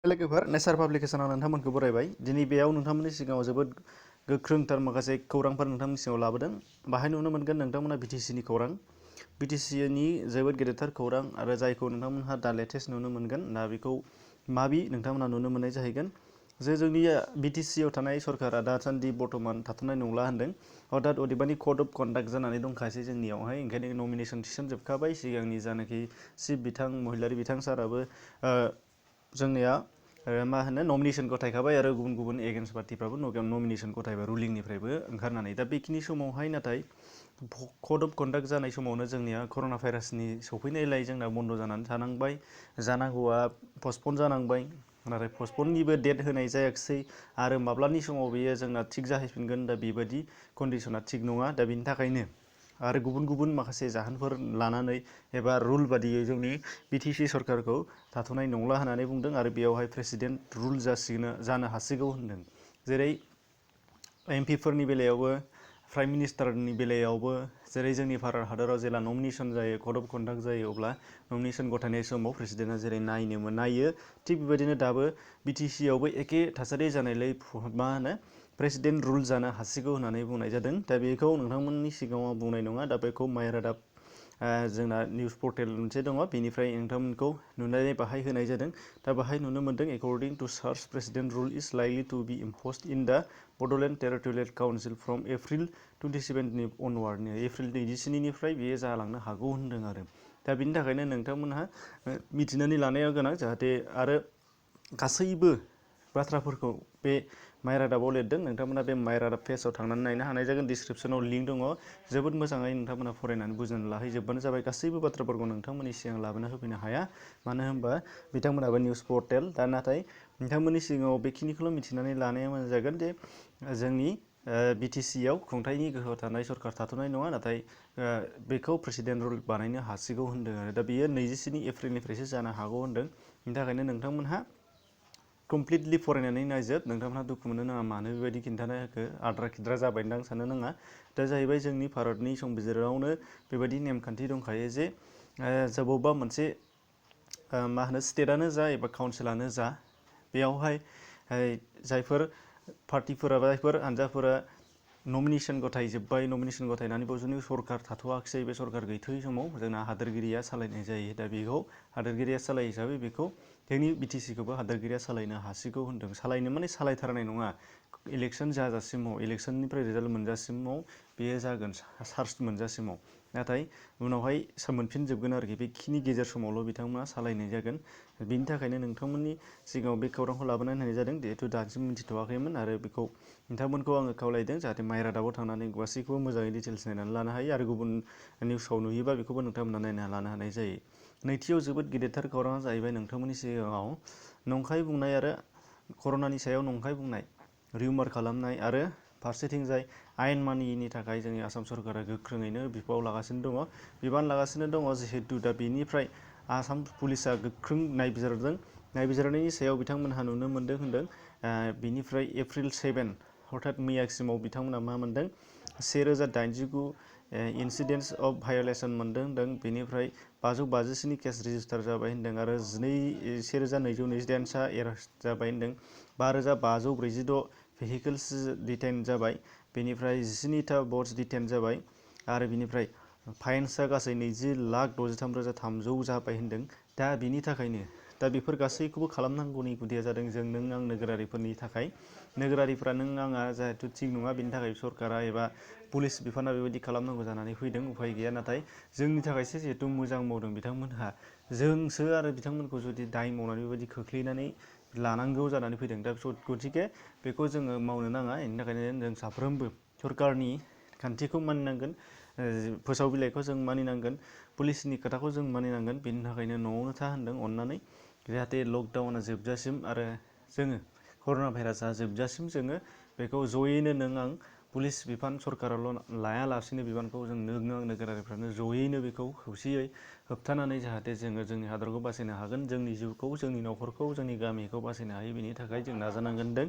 लोगोफोर नेचार पाब्लिकेसनाव नोंथांमोनखौ बरायबाय। दिनै बेयाव नोंथांमोननि सिगाङाव जोबोद गोख्रोंथार माखासे खौरांफोर नोंथांमोननि सिगाङाव लाबोदों। बाहाय नुनो मोनगोन नोंथांमोना बिटिसिनि खौरां, बिटिसिनि जोबोद गेदेरथार खौरां आरो जायखौ नोंथांमोनहा दा लेटेस्ट नुनो मोनगोन। दा बेखौ माबि नोंथांमोना नुनो मोननाय जाहैगोन जे जोंनि बिटिसिआव थानाय सरकारा दासान्दि बर्थमान थाथ'नाय नंला होनदों। अर्थात अदेबानि कड अफ कन्डाक्ट जानानै दंखासै जोंनियावहाय, ओंखायनो नमिनेसन थिसनजोबखाबाय। सिगांनि जानाखि चिफ बिथां महिलारि बिथां साराबो जोंनिया मा होनो नमिनेसन गथायखाबाय आरो गुबुन गुबुन एगेन्स्ट पार्टिफ्राबो नमिनेसन गथायबाय रुलिंनिफ्रायबो ओंखारनानै। दा बेखिनि समावहाय नाथाय कड अफ कन्डाक्ट जानाय समावनो जोंनिया कर'ना भाइरासनि सौफैनायलाय जोंना बन्द' जानानै थानांबाय। जानांगौआ पस्टपन जानांबाय, नाथाय पस्टपननिबो डेट होनाय जायाखिसै आरो माब्लानि समाव बेयो जोंना थिग जाहैफिनगोन दा बेबायदि कन्डिसना थिग नङा। दा बेनि थाखायनो आरो गुबुन गुबुन माखासे जाहोनफोर लानानै एबा रुल बादियै जोंनि बिटिसि सरकारखौ थाथ'नाय नंला होननानै बुंदों आरो बेयावहाय प्रेसिडेन्ट रुल जानो हासिगौ होनदों। जेरै एमपिफोरनि बेलायावबो, प्राइम मिनिस्टारनि बेलायावबो, जेरै जोंनि भारत हादराव जेला नमिनेसन जायो, कड अफ कन्डाक्ट जायो, अब्ला नमिनेसन गथायनाय समाव प्रेसिडेन्टआ जेरै नायो थिग बेबायदिनो दाबो बिटिसिआवबो एखे थासारि जानायलाय मा होनो प्रेसिडेन्ट रुल जानो हासिगौ होननानै बुंनाय जादों। दा बेखौ नोंथांमोननि सिगाङाव बुंनाय नङा, दा बेखौ myradab जोंना निउस पर्टेल मोनसे दङ, बेनिफ्राय नोंथांमोनखौ नुनानै बाहाय होनाय जादों। दा बाहाय नुनो मोनदों according to search president rule is likely to be imposed in the Bodoland territorial council from April 27 onward. April 24निफ्राय बेयो जालांनो हागौ होनदों आरो। दा बिनि थाखायनो नोंथांमोनहा मिथिनानै लानाया गोनां, जाहाथे आरो गासैबो बाथ्राफोरखौ बे myradabआव लिरदों। नोंथांमोना बे myradab पेजआव थांनानै नायनो हानाय जागोन। डिसक्रिपसनाव लिंक दङ, जोबोद मोजाङै नोंथांमोना फरायनानै बुजिनानै लाहैजोबबानो जाबाय। गासैबो बाथ्राफोरखौ नोंथांमोननि सिगां लाबोना होफैनो हाया, मानो होनबा बिथांमोनाबो निउस पर्टेल। दा नाथाय नोंथांमोननि सिगाङाव बेखिनिखौल' मिथिनानै लानाया मोजां जागोन जे जोंनि बिटिसिआव खुंथायनि गोहोआव थानाय सरकार थाथ'नाय नङा, नाथाय बेखौ प्रेसिडेन्ट रुल बानायनो हासिगौ होनदों आरो। दा बेयो 27 एप्रिलनिफ्रायसो जानो हागौ होनदों। बेनि थाखायनो नोंथांमोनहा कमप्लिटलि फरायनानै नायजोब। नोंथांमोनहा दुखु मोननो नाङा, मानो बेबायदि खिन्थानो होखो, आद्रा खिद्रा जाबाय दां साननो नाङा। दा जाहैबाय जोंनि भारतनि संबिजिरावनो बेबायदि नेमखान्थि दंखायो जे बबेबा मोनसे मा होनो स्टेटआनो जा एबा काउन्सिलानो जा, बेयावहाय जायफोर पार्टिफोरा बा जायफोर हान्जाफोरा नमिनेसन गथायजोब्बाय, नमिनेसन गथायनानैबो जुदि सरकार थाथ'वाखिसै, बे सरकार गैथ'यै समाव जोंना हादोरगिरिया सालायनाय जायो। दा बेखौ हादोरगिरिया सालायो हिसाबै बेखौ जोंनि बिटिसिखौबो हादोरगिरिया सालायनो हासिगौ होनदों। सालायनो माने सालायथारनाय नङा, इलेक्सन जाजासिमाव, इलेक्सननिफ्राय रिजाल्ट मोनजासिमाव बेयो जागोन, चार्ज मोनजासिमाव। नाथाय उनावहाय मोनफिनजोबगोन आरोखि, बेखिनि गेजेर समावल' बिथांमोना सालायनाय जागोन। बेनि थाखायनो नोंथांमोननि सिगाङाव बे खौरांखौ लाबोनानै होनाय जादों, जिहेथु दासिम मिथिथ'वाखैमोन आरो बेखौ नोंथांमोनखौ आङो खावलायदों जाहाथे myradabआव थांनानै गासैखौबो मोजाङै डिटेल्स नायनानै लानो हायो आरो गुबुन निउसाव नुयोबा बेखौबो नोंथांमोना नायना लानो हानाय जायो। नैथियाव जोबोद गेदेरथार खौराङा जाहैबाय नोंथांमोननि सिगाङाव नंखाय बुंनाय आरो कर'नानि सायाव नंखाय बुंनाय, रिउमार खालामनाय आरो फारसेथिंजाय आयेन मानियैनि थाखाय जोंनि आसाम सरकारा गोख्रोङैनो बिफाव लागासिनो दङ, बिबान लागासिनो दङ। जिहेतु दा बेनिफ्राय आसाम पुलिसा गोख्रों नायबिजिरदों। नायबिजिरनायनि सायाव बिथांमोनहा नुनो मोनदों होनदों बिनिफ्राय एप्रिल 7 अर्थात मैयासिमाव बिथांमोना मा मोनदों 1089 इन्सिडेन्टस अफ भायलेसन मोनदों होनदों। बेनिफ्राय 557 केस रेजिस्टार जाबाय होनदों आरो 12,228सा एरेस्ट जाबाय होनदों। 5,546 भेहिकेल्स डिटेइन जाबाय। बेनिफ्राय 17टा बट्स डिटेइन जाबाय आरो बिनिफ्राय फाइन्सआ गासै 20,63,300 जाबाय होनदों। दा बिनि थाखायनो दा बेफोर गासैखौबो खालामनांगौनि गुदिया जादों जों नों आं नोगोरारिफोरनि थाखाय। नोगोरारिफ्रा नों आंहा जाहेथु थिग नङा, बेनि थाखाय सरकारा एबा पुलिस बिफाना बेबायदि खालामनांगौ जानानै फैदों, उफाय गैया। नाथाय जोंनि थाखायसो जिहेतु मोजां मावदों बिथांमोनहा, जोंसो आरो बिथांमोनखौ जुदि दाय मावनानै बेबायदि खोख्लैनानै लानांगौ जानानै फैदों। दा गतिके बेखौ जोङो मावनो नाङा। बेनि थाखायनो जों साफ्रोमबो सरकारनि खान्थिखौ मानिनांगोन, फोसाव बिलाइखौ जों मानिनांगोन, पुलिसनि खोथाखौ जों मानिनांगोन। बेनि थाखायनो न'आवनो था होनदों अननानै, जाहाथे लकडाउना जोबजासिम आरो जोङो कर'ना भाइरासआ जोबजासिम जोङो बेखौ जयैनो नों आं पुलिस बिफान सरकाराल' लायालासिनो बिबानखौ जों नों आं नोगोरारिफ्रानो जयैनो बेखौ खौसेयै होबथानानै जाहाथे जोङो जोंनि हादरखौ बासायनो हागोन, जोंनि जिउखौ, जोंनि न'खरखौ, जोंनि गामिखौ बासायनो हायो। बेनि थाखाय जों नाजानांगोन होनदों।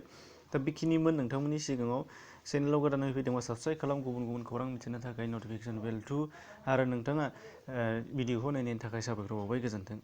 दा बेखिनिमोन नोंथांमोननि सिगाङाव। चेनेलाव गोदानै फैदोंबा साबस्क्राइब खालाम, गुबुन गुबुन खौरां मिथिनो थाखाय नटिफिकेसन बेल 2 आरो नोंथाङा भिडिअखौ नायनायनि थाखाय साबायखर बावबाय। गोजोन्थों।